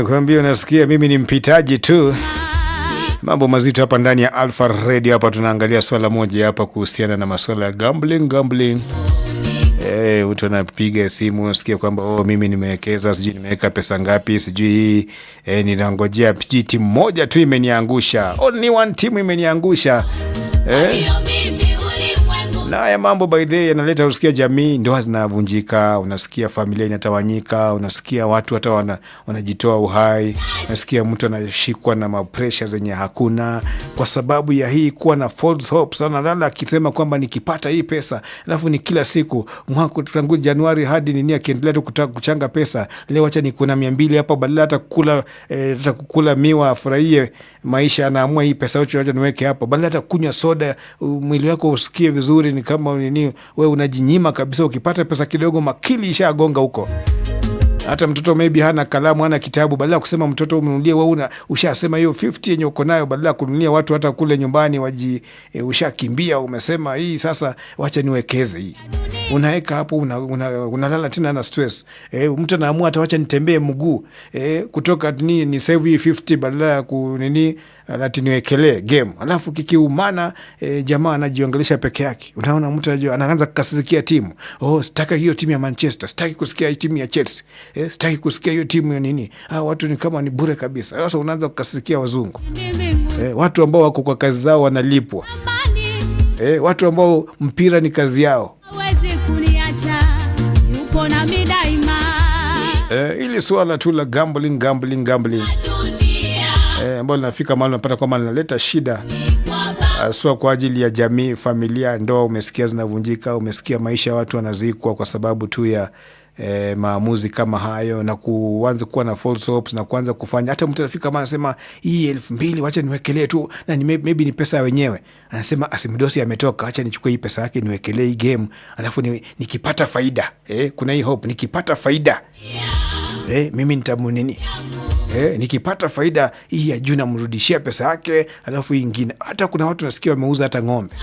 Kwambia unasikia mimi ni mpitaji tu. Mambo mazito hapa ndani ya Alpha Radio. Hapa tunaangalia swala moja hapa kuhusiana na masuala ya gambling, gambling. Mtu anapiga simu unasikia kwamba oh, mimi nimewekeza sijui nimeweka pesa ngapi sijui ninangojea sijui timu moja tu imeniangusha. Only one team imeniangusha. Na haya mambo by the way yanaleta usikia jamii, ndoa zinavunjika, unasikia familia inatawanyika, unasikia watu hata wanajitoa uhai, unasikia mtu anashikwa na mapresha zenye hakuna kwa sababu ya hii kuwa na false hopes. Analala akisema kwamba nikipata hii pesa, alafu ni kila siku mwaka tangu Januari hadi nini, akiendelea tu kutaka kuchanga pesa. Leo acha ni kuna 200 hapa, badala hata kukula hata kukula miwa afurahie maisha, anaamua hii pesa yote acha niweke hapo, badala hata kunywa soda mwili wako usikie vizuri, ni kama nini, wewe unajinyima kabisa. Ukipata pesa kidogo, makili ishagonga huko. Hata mtoto maybe hana kalamu, hana kitabu, badala ya kusema mtoto umnunulie, wewe una ushasema hiyo 50 yenye uko nayo, badala ya kununulia watu hata kule nyumbani waji ushakimbia, umesema hii sasa, wacha niwekeze hii, unaweka hapo, unalala una tena na stress. Mtu anaamua hata wacha nitembee mguu kutoka ni save hii 50 badala ya kunini ati niwekelee game, alafu kikiumana jamaa anajiongelesha peke yake. Unaona mtu anaanza kukasirikia timu. Oh, sitaki hiyo timu ya Manchester, sitaki kusikia hii timu ya Chelsea, sitaki kusikia hiyo timu ya nini. Ah, watu ni kama ni bure kabisa. Sasa unaanza kukasirikia wazungu, watu ambao wako kwa kazi zao wanalipwa, watu ambao mpira ni kazi yao. Hawezi kuniacha, yupo nami daima. Ili suala tu la gambling, gambling, gambling ambalo linafika mahali unapata kwamba linaleta shida haswa kwa ajili ya jamii, familia, ndoa, umesikia zinavunjika, umesikia maisha ya watu wanazikwa kwa sababu tu ya maamuzi kama hayo, na kuanza kuwa na false hopes na kuanza kufanya hata mtu anafika kama anasema hii 2000 wacha niwekelee tu, na ni maybe ni pesa ya wenyewe, anasema asimdosi ametoka, acha nichukue hii pesa yake niwekelee hii game, alafu nikipata faida kuna hii hope, nikipata faida mimi nitamunini nikipata faida hii ya juu namrudishia pesa yake, alafu hii ingine. Hata kuna watu nasikia wameuza hata ng'ombe.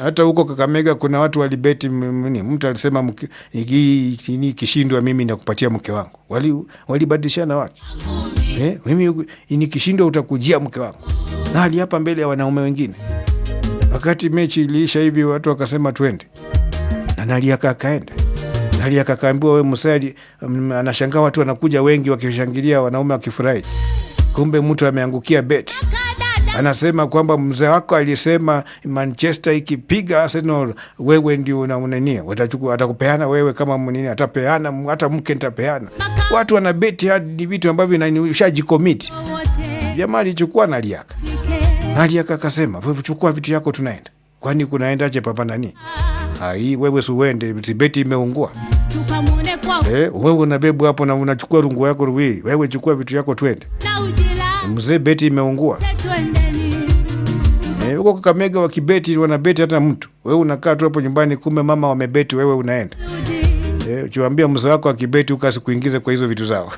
Hata huko Kakamega kuna watu walibeti nini, mtu alisema nikishindwa mimi nakupatia mke wangu. Walibadilishana wake mimi nikishindwa utakujia mke wangu, na aliapa mbele ya wanaume wengine. Wakati mechi iliisha hivi, watu wakasema twende, na Naliaka akaenda. Naliaka akaambiwa we Musali, anashangaa watu wanakuja wengi wakishangilia, wanaume wakifurahi, kumbe mtu ameangukia beti. Anasema kwamba mzee wako alisema Manchester ikipiga Arsenal wewe ndio una nini, watachukua, atakupeana wewe kama nini, atapeana hata mke nitapeana. Watu wanabeti hadi vitu ambavyo ushajicommit. Jamaa alichukua Naliaka, Naliaka akasema wewe chukua vitu yako tunaenda. Kwani kunaendaje papa nani? Ai, wewe si uende, si beti imeungua. Tukamwone kwa Wewe unabebwa hapo na unachukua rungu yako ruwi. Wewe chukua vitu yako twende. Na ujira Mzee, beti imeungua. Twendeni. Huko Kakamega wakibeti wanabeti hata mtu. Wewe unakaa tu hapo nyumbani, kumbe mama wamebeti, wewe unaenda. Ukiwaambia mzee wako akibeti huko asikuingize kwa hizo vitu zao.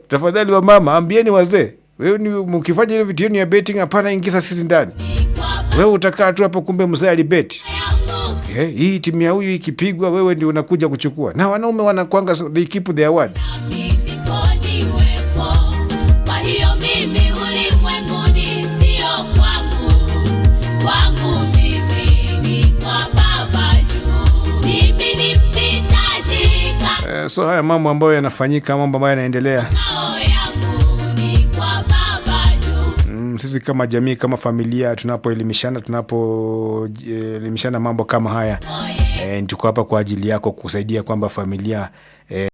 Tafadhali wa mama ambieni wazee. Wewe ni mkifanya ile vitu yenu ya betting, hapana ingiza sisi ndani. Wewe utakaa tu hapo, kumbe mzee alibeti. Hii timu ya huyu ikipigwa, wewe ndio unakuja kuchukua. Na wanaume wanakwanga, they keep their word. Kwa hiyo mimi ulimwenguni sio kwangu, kwangu mimi ni kwa Baba juu. Mimi ni mpitaji, So haya mambo ambayo yanafanyika, mambo ambayo yanaendelea, makao yangu ni kwa Baba juu. Sisi kama jamii, kama familia, tunapoelimishana mambo kama haya, tuko hapa kwa ajili yako kusaidia kwamba familia